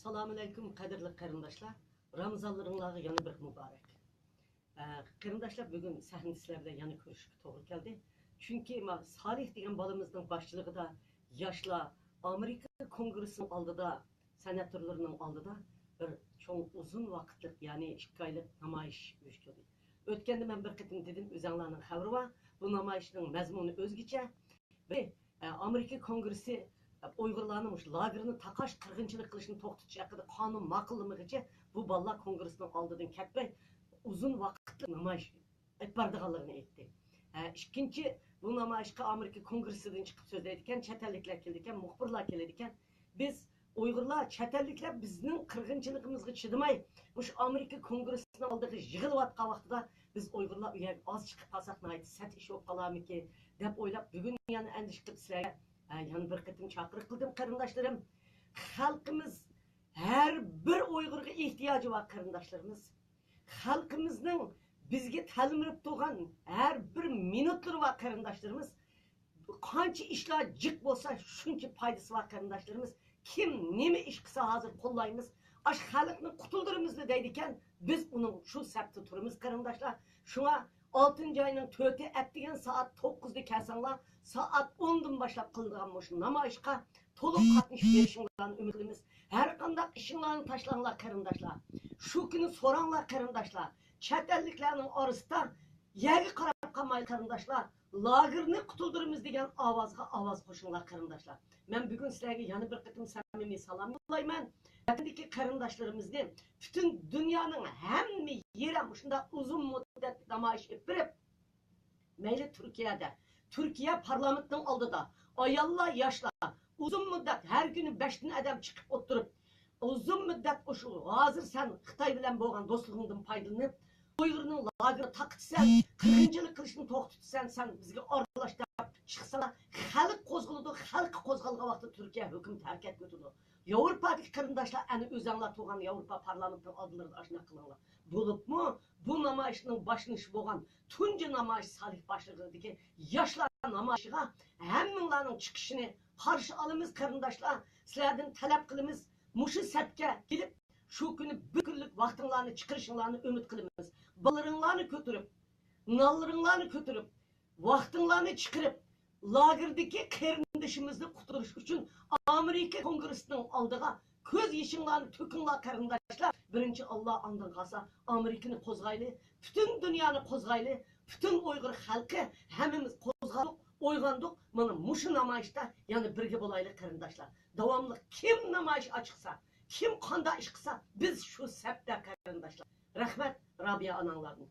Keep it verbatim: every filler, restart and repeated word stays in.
ئەسسالامۇئەلەيكۇم، قەدىرلىك قېرىنداشلار. رامىزانلىرىڭلارغا يەنە بىر مۇبارەك. ئە، قېرىنداشلار، بۈگۈن سەھنىدە سىلەر بىلەن يەنە كۆرۈشۈشكە توغرا كەلدى. چۈنكى ما سالىھ دېگەن بالىمىزنىڭ باشچىلىقىدا ياشلار ئامېرىكا كونگرېسسىنىڭ ئالدىدا، سېناتورلىرىنىڭ ئالدىدا بىر چوڭ ئۇزۇن ۋاقىتلىق، يەنى ئىككى ئايلىق نامايىش ئۇيۇشتۇردى. ئۆتكەندە مەن بىر قېتىم دېدىم، ئۆزەڭلارنىڭ خەۋىرى بار. بۇ نامايىشنىڭ مەزمۇنى ئۆزگىچە. بىر، ئە، ئامېرىكا كونگرېسسى، ئە، ئۇيغۇرلارنى مۇشۇ لاگېرنى تاقاش، قىرغىنچىلىق قىلىشنى توختىتىش ھەققىدە قانۇن ماقۇللىمىغىچە بۇ بالىلار كونگرېسسىنىڭ ئالدىدىن كەتمەي، ئۇزۇن ۋاقىتلىق نامايىش ئېلىپ بارىدىغانلىقىنى ئېيتتى. ئە، ئىككىنچى، بۇ نامايىشقا ئامېرىكا كونگرېسسىدىن چىقىپ سۆزلەيدىكەن، چەت ئەللىكلەر كېلىدىكەن، مۇخبىرلار كېلىدىكەن. بىز ئۇيغۇرلار، چەت ئەللىكلەر بىزنىڭ قىرغىنچىلىقىمىزغا چىدىماي، مۇشۇ ئامېرىكا كونگرېسسىنىڭ ئالدىغا يىغىلىۋاتقان ۋاقتىدا، بىز ئۇيغۇرلار ئۇ يەرگە ئاز چىقىپ قالساق، ناھايىتى سەت ئىش بولۇپ قالارمىكىن، دەپ ئويلاپ، بۈگۈن يەنە ئەندىشە قىلىپ سىلەرگە، ھە، يەنە بىر قېتىم چاقىرىق قىلدىم، قېرىنداشلىرىم. خەلقىمىز ھەر بىر ئۇيغۇرغا ئېھتىياجى بار، قېرىنداشلىرىمىز. خەلقىمىزنىڭ بىزگە تەلمۈرۈپ تۇرغان ھەر بىر مىنۇتلىرى بار، قېرىنداشلىرىمىز. قانچە ئىشلار جىق بولسا، شۇنچە پايدىسى بار، قېرىنداشلىرىمىز. كىم نېمە ئىش قىلسا، ھازىر قوللايمىز. ئاش خەلقنى قۇتۇلدۇرىمىزلا دەيدىكەن، بىز ئۇنىڭ شۇ سەپتە تۇرىمىز، قېرىنداشلار. شۇڭا ئالتىنچى ئاينىڭ تۆتى ئەتىگەن سائەت توققۇزدا كەلسەڭلار، سائەت ئوندىن باشلاپ قىلىنىدىغان مۇشۇ نامايىشقا تولۇق قاتنىشىپ بېرىشىڭلارنى ئۈمىد قىلىمىز. ھەر قانداق ئىشىڭلارنى تاشلاڭلار، قېرىنداشلار. شۇ كۈنى سوراڭلار، قېرىنداشلار. چەت ئەللىكلەرنىڭ ئارىسىدا يەرگە قاراپ قالمايلى، قېرىنداشلار. لاگېرنى قۇتۇلدۇرىمىز دېگەن ئاۋازغا ئاۋاز قوشۇڭلار، قېرىنداشلار. مەن بۈگۈن سىلەرگە يەنە بىر قېتىم سەمىمىي سالام يوللايمەن. ۋەتەندىكى قېرىنداشلىرىمىزنى پۈتۈن دۇنيانىڭ ھەممە يېرى مۇشۇنداق ئۇزۇن مۇددەت نامايىش ئېلىپ بېرىپ، مەيلى تۈركىيەدە، تۈركىيە پارلامېنتىنىڭ ئالدىدا ئاياللار، ياشلار ئۇزۇن مۇددەت ھەر كۈنى بەشتىن ئادەم چىقىپ ئولتۇرۇپ، ئۇزۇن مۇددەت ئۇشۇ ھازىر سەن خىتاي بىلەن بولغان دوستلۇقۇڭدىن پايدىلىنىپ، ئۇيغۇرنىڭ لاگېرىنى تاقىتىسەن، قىرغىنچىلىق قىلىشنى توختىتىسەن، سەن بىزگە ئارىلاش دەپ چىقسىلا، خەلق قوزغىلىدۇ، خەلق قوزغالغان ۋاقىتتا تۈركىيە ھۆكۈمىتى ھەرىكەتكە ئۆتىدۇ. ياۋروپادىكى قېرىنداشلار، ئەنە ئۆزەڭلار تۇرغان ياۋروپا پارلامېنتىنىڭ ئالدىلىرىدا ئاشۇنداق قىلىڭلار. بولۇپمۇ بۇ نامايىشنىڭ باشلىنىشى بولغان تۇنجى نامايىش سالىھ باشلىقىدىكى ياشلار نامايىشىغا ھەممىڭلارنىڭ چىقىشىنى قارشى ئالىمىز، قېرىنداشلار. سىلەردىن تەلەپ قىلىمىز، مۇشۇ سەپكە كېلىپ، شۇ كۈنى بىر كۈنلۈك ۋاقتىڭلارنى چىقىرىشىڭلارنى ئۈمىد قىلىمىز. بالىلىرىڭلارنى كۆتۈرۈپ، نانلىرىڭلارنى كۆتۈرۈپ، ۋاقتىڭلارنى چىقىرىپ، لاگېردىكى قېرىندىشىمىزنى قۇتۇلدۇرۇش ئۈچۈن ئامېرىكا كونگرېسسىنىڭ ئالدىغا كۆز يېشىڭلارنى تۆكۈڭلار، قېرىنداشلار. بىرىنچى ئاللا، ئاندىن قالسا ئامېرىكىنى قوزغايلى، پۈتۈن دۇنيانى قوزغايلى، پۈتۈن ئۇيغۇر خەلقى ھەممىمىز قوزغالدۇق، ئويغاندۇق. مانا مۇشۇ نامايىشتا يەنە بىرگە بولايلى، قېرىنداشلار. داۋاملىق كىم نامايىش ئاچىقسا، كىم قانداق ئىش قىلسا، بىز شۇ سەپتە، قېرىنداشلار. رەھمەت، رابىيە ئاناڭلاردىن.